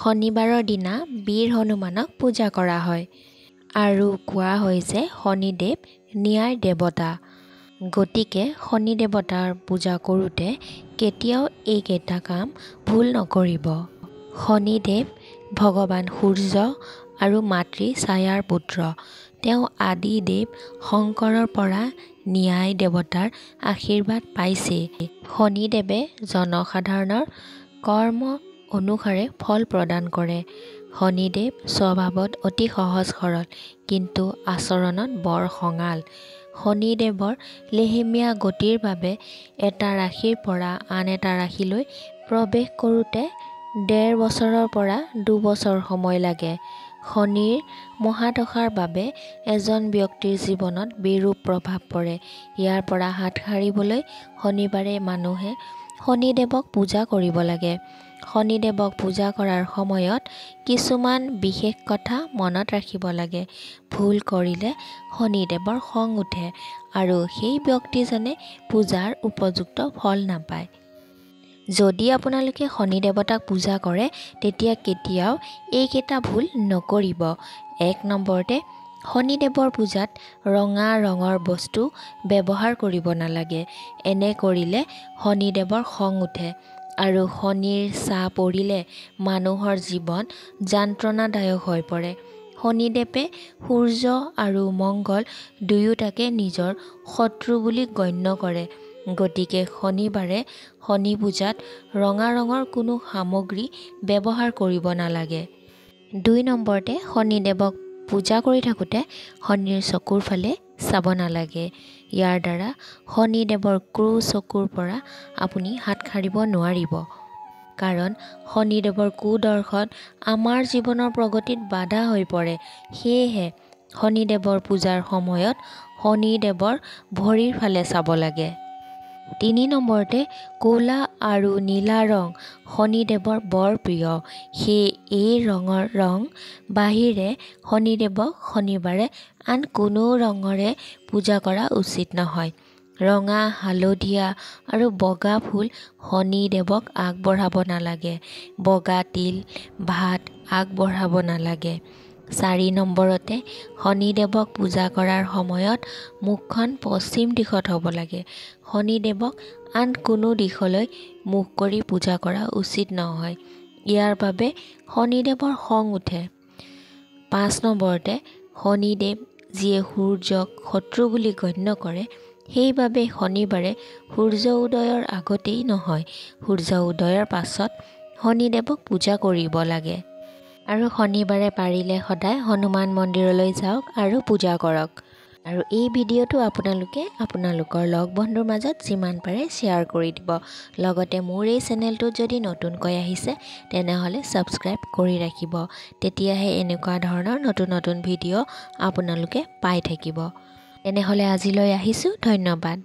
শনিবাৰৰ দিনা বীৰ হনুমানক পূজা কৰা হয় আৰু কোৱা হয় যে শনিদেৱ ন্যায়ৰ দেৱতা। গতিকে শনি দেৱতাৰ পূজা কৰোঁতে কেতিয়াও এইকেইটা কাম ভুল নকৰিব। শনিদেৱ ভগৱান সূৰ্য আৰু মাতৃ ছায়াৰ পুত্ৰ। তেওঁ আদিদেৱ শংকৰৰ পৰা ন্যায় দেৱতাৰ আশীৰ্বাদ পাইছে। শনিদেৱে জনসাধাৰণৰ কৰ্ম অনুসাৰে ফল প্ৰদান কৰে। শনিদেৱ স্বভাৱত অতি সহজ সৰল, কিন্তু আচৰণত বৰ খঙাল। শনিদেৱৰ লেহেমীয়া গতিৰ বাবে এটা ৰাশিৰ পৰা আন এটা ৰাশিলৈ প্ৰৱেশ কৰোঁতে 1.5 বছৰৰ পৰা 2 বছৰ সময় লাগে। শনিৰ মহাদশাৰ বাবে এজন ব্যক্তিৰ জীৱনত বিৰূপ প্ৰভাৱ পৰে। ইয়াৰ পৰা হাত সাৰিবলৈ শনিবাৰে মানুহে শনিদেৱক পূজা কৰিব লাগে। শনিদেৱক পূজা কৰাৰ সময়ত কিছুমান বিশেষ কথা মনত ৰাখিব লাগে। ভুল কৰিলে শনিদেৱৰ খং উঠে আৰু সেই ব্যক্তিজনে পূজাৰ উপযুক্ত ফল নাপায়। যদি আপোনালোকে শনি দেৱতাক পূজা কৰে তেতিয়া কেতিয়াও এইকেইটা ভুল নকৰিব। 1 নম্বৰতে, শনিদেৱৰ পূজাত ৰঙা ৰঙৰ বস্তু ব্যৱহাৰ কৰিব নালাগে। এনে কৰিলে শনিদেৱৰ খং উঠে আৰু শনিৰ ছাঁ পৰিলে মানুহৰ জীৱন যন্ত্ৰণাদায়ক হৈ পৰে। শনিদেৱে সূৰ্য আৰু মংগল দুয়োটাকে নিজৰ শত্ৰু বুলি গণ্য কৰে। গতিকে শনিবাৰে শনি পূজাত ৰঙা ৰঙৰ কোনো সামগ্ৰী ব্যৱহাৰ কৰিব নালাগে। 2 নম্বৰতে, শনিদেৱক পূজা কৰি থাকোঁতে শনিৰ চকুৰ ফালে চাব নালাগে। ইয়াৰ দ্বাৰা শনিদেৱৰ ক্ৰূৰ চকুৰ পৰা আপুনি হাত সাৰিব নোৱাৰিব। কাৰণ শনিদেৱৰ কুদৰ্শন আমাৰ জীৱনৰ প্ৰগতিত বাধা হৈ পৰে। সেয়েহে শনিদেৱৰ পূজাৰ সময়ত শনিদেৱৰ ভৰিৰ ফালে চাব লাগে। 3 নম্বৰতে, ক'লা আৰু নীলা ৰং শনিদেৱৰ বৰ প্ৰিয়। সেয়ে এই ৰঙৰ ৰং বাহিৰে শনিদেৱক শনিবাৰে আন কোনো ৰঙৰে পূজা কৰা উচিত নহয়। ৰঙা, হালধীয়া আৰু বগা ফুল শনিদেৱক আগবঢ়াব নালাগে। বগা তিল, ভাত আগবঢ়াব নালাগে। 4 নম্বৰতে, শনিদেৱক পূজা কৰাৰ সময়ত মুখখন পশ্চিম দিশত হ'ব লাগে। শনিদেৱক আন কোনো দিশলৈ মুখ কৰি পূজা কৰা উচিত নহয়। ইয়াৰ বাবে শনিদেৱৰ খং উঠে। 5 নম্বৰতে, শনিদেৱ যিয়ে সূৰ্যক শত্ৰু বুলি গণ্য কৰে, সেইবাবে শনিবাৰে সূৰ্য উদয়ৰ আগতেই নহয়, সূৰ্য উদয়ৰ পাছত শনিদেৱক পূজা কৰিব লাগে। আৰু শনিবাৰে পাৰিলে সদায় হনুমান মন্দিৰলৈ যাওক আৰু পূজা কৰক। আৰু এই ভিডিঅ'টো আপোনালোকে আপোনালোকৰ লগ বন্ধুৰ মাজত যিমান পাৰে শ্বেয়াৰ কৰি দিব। লগতে মোৰ এই চেনেলটোত যদি নতুনকৈ আহিছে তেনেহ'লে ছাবস্ক্ৰাইব কৰি ৰাখিব, তেতিয়াহে এনেকুৱা ধৰণৰ নতুন নতুন ভিডিঅ' আপোনালোকে পাই থাকিব। তেনেহ'লে আজিলৈ আহিছোঁ, ধন্যবাদ।